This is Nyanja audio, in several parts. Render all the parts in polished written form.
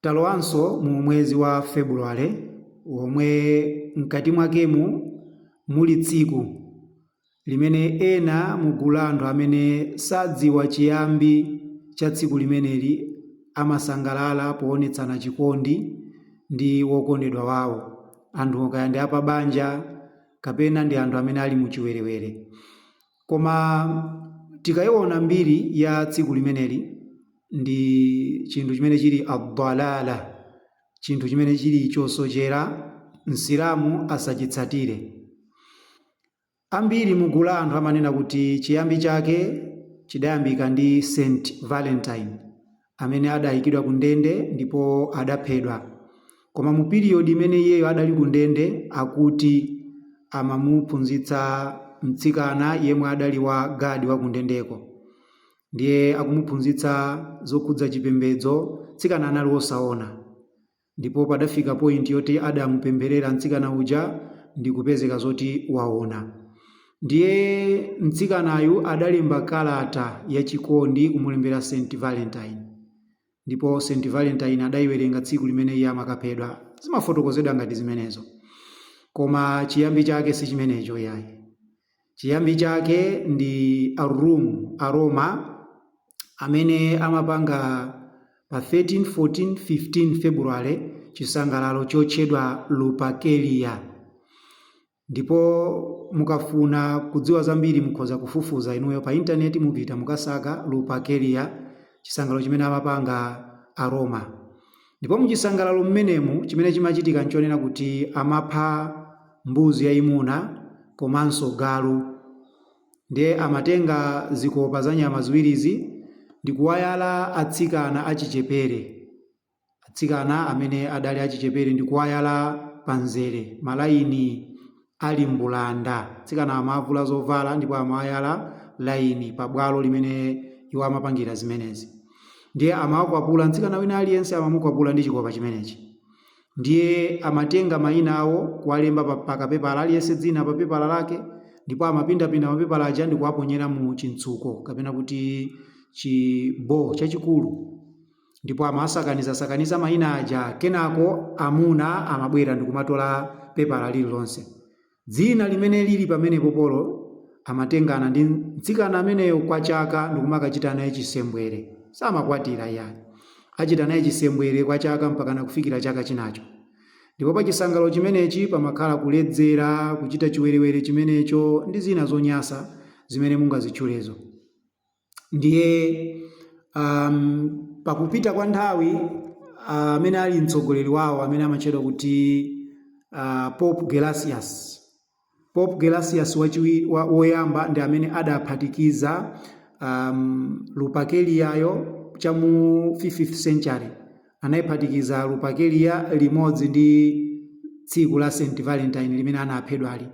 Talowanso mu mwezi wa February womwe mkati mwakemu muli tsiku limene ena mu gulu la anthu amene sadziwa chiyambi cha tsiku limeneli amasangalala poonetsana chikondi ndi wokondedwa wawo. Anthu kaya ndi apabanja kapena ndi anthu amene ali mu chiwerewere. Koma tikayiona mbiri ya tsiku limeneli ndi chinthu chimene chili ad-dalala, chinthu chimene chili chosochera, Msilamu asachitsatire. Ambiri mu gulu la anthu amanena kuti chiyambi chake chidayambika ndi St Valentine amene adayikidwa ku ndende ndipo adaphedwa. Koma mu period imene iyeyo adali ku ndende akuti amamuphunzitsa mtsikana yemwe adali wa guard wa ku ndendeko. Ndiye akumuphunzitsa zokhudza chipembedzo, mtsikana anali wosaona. Ndipo padafika point yoti adamupempherera mtsikana uja ndikupezeka zoti waona. Ndiye mtsikanayu adalemba kalata ya chikondi kumulembera St Valentine. Ndipo St Valentine adayiwerenga tsiku limene iye amakaphedwa. Zimafotokozedwa ngati zimenezo. Koma chiyambi chake si chimenecho yayi. Chiyambi chake ndi Arum, Aroma, amene amapanga pa 13, 14, 15 February chisangalalo chotchedwa Lupercalia. Ndipo mukafuna kudziwa zambiri mukhoza kufufuza inuyo pa intaneti, mupita mukasaka Lupercalia, chisangalalo chimene amapanga Aroma. Ndipo muchisangalalo mmenemu chimene chimachitika nchonena kuti amapha mbuzi yayimuna komanso galu. Ndiye amatenga zikopa za nyama ziwirizi ndi kuwayala atsikana achichepere, atsikana amene adali achichepere ndi kuwayala pamzere, malaini ali mbulanda. Atsikana amavula zovala ndipo amawayala laini pa bwalo limene iwo amapangira zimenezi. Ndiye amawakwapula, mtsikana wina aliyense amamukwapula ndi chikopa chimenechi. Ndiye amatenga mayina awo kuwalemba pa kapepala, aliyense dzina pa pepala lake, ndipo amapindapinda mapepala aja ndi kuwaponyera mu chimtsuko kapena kuti chibo chachikulu. Ndipo amasakaniza-sakaniza mayina aja, kenako amuna amabwera ndi kumatola pepala lililonse. Dzina limene lili pamenepo polo amatengana ndi mtsikana ameneyo kwa chaka ndikumakachita naye chisembwere. Samakwatira iyayi. Achita naye chisembwere kwa chaka mpakana kufikira chaka chinacho. Ndipo pa chisangalalo chimenechi pamakhala kuledzera, kuchita chiwerewere chimenecho ndi zina zonyasa zimene mungazitchulezo. Ndiye pakupita kwa nthawi amene ali mtsogoleri wawo amene amatchedwa kuti Pope Gelasius, Pope Gelasius woyamba ndi amene adaphatikiza Lupercaliayo cha mu 5th century. Anayiphatikiza Lupercalia limodzi ndi tsiku la St Valentine limene anaphedwali,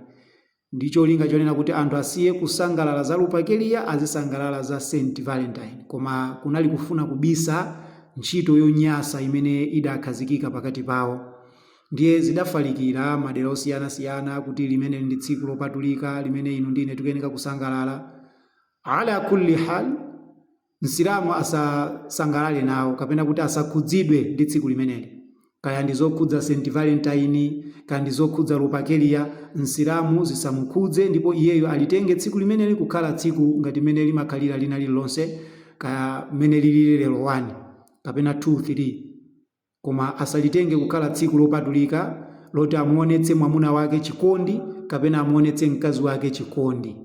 ndi cholinga chonena kuti anthu asiye kusangalala za Lupercalia azisangalala za St Valentine. Koma kunali kufuna kubisa ntchito yonyasa imene idakhazikika pakati pawo. Ndiye zidafalikira madera osiyanasiyana kuti limene ndi tsiku lopatulika limene inu ndine tikuyeneka kusangalala. Ala kulli hal, Msilamu asasangalale nawo kapena kuti asakhudzidwe ndi tsiku limeneli. Kaya ndi zokhudza St Valentine, kaya ndi zokhudza Lupercalia, Msilamu zisamukhudze ndipo iyeyo alitenge tsiku limeneli kukhala tsiku ngati mmene limakhalira lina lililonse, kaya mmene lilili lero 1 kapena 2, 3. Koma asalitenge kukhala tsiku lopatulika loti amuonetse mwamuna wake chikondi kapena amuonetse mkazi wake chikondi.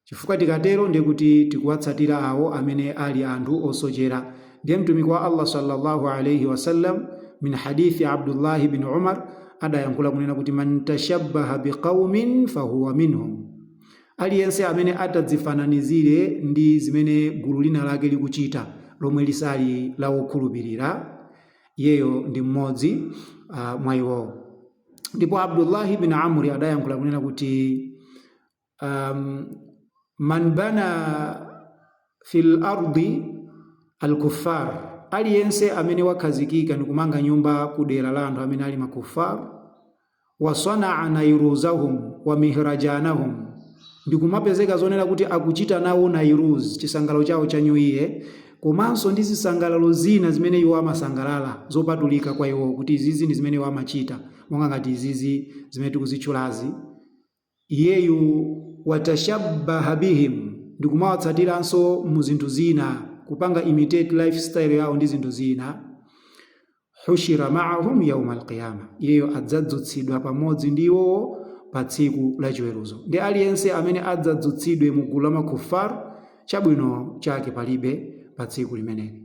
Chifukwa tikatero ndiye kuti tikuwatsatira awo amene ali anthu osochera. Ndiye Mtumiki wa Allah sallallahu alayhi wasallam min hadithi Abdullah bin Umar adayankhula kunena kuti man tashabbaha biqaumin fahuwa minhum, aliyense amene atadzifananizire ndi zimene gulu lina lake likuchita lomwe lisali la wokhulupirira, iyeyo ndi mmodzi mwa iwowo. Ndipo Abdullah bin Amri adayankhula kunena kuti man bana fil ardi al-kuffar, aliyense amene wakhazikika ndi kumanga nyumba ku dera la anthu amene ali makuffar, wa sanaa nairuzahum wa mihrajanahum, ndi kumapezeka zonena kuti akuchita nawo nairuz, chisangalalo chawo cha new year, komanso ndi zisangalalo zina zimene iwo amasangalala zopatulika kwa iwo, kuti izizi ndi zimene iwo amachita, monga ngati izizi zimene tikuzitchulazi, iyeyu watashabbaha bihim, ndi kumawatsatiranso mu zinthu zina, kupanga imitate lifestyle yawo ndi zinthu zina, hushira ma'ahum yauma alqiyama, iyeyo adzadzutsidwa pamodzi ndi iwowo pa tsiku la chiweruzo. Ndi aliyense amene adzadzutsidwe mu gulu la makuffar, chabwino chake palibe pa tsiku limeneli.